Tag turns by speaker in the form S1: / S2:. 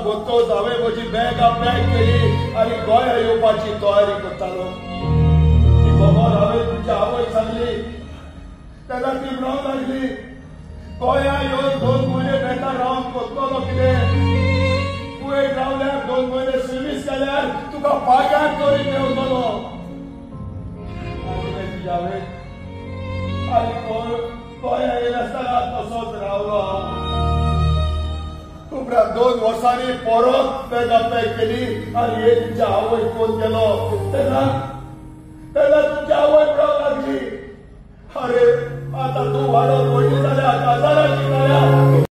S1: वतोच हांवें म्हजी बॅगां पॅक केली आनी गोंया येवपाची तयारी करतालो. ती खबर हांवें तुमच्या आवयक सांगली तेन्ना ती म्हणूंक लागली, गोंया येवन 2 म्हयने बेकार रावन करतलो कितें? कुवेट रावल्यार 2 म्हयने सर्वीस केल्यार तुका पगार तरी मेळटलो. आनी तुज्या हांवें आनी गोंया येयनासतना तसोच रावलो हांव. उपरांत 2 वर्सांनी परत बॅगां पॅक केली आनी हे तुमच्या आवयक फोन केलो तेन्ना तेन्ना तुमच्या आवय म्हणूंक लागली, अरे आतां तूं वाडोवन व्हडली जाल्या, काजाराची जाल्या.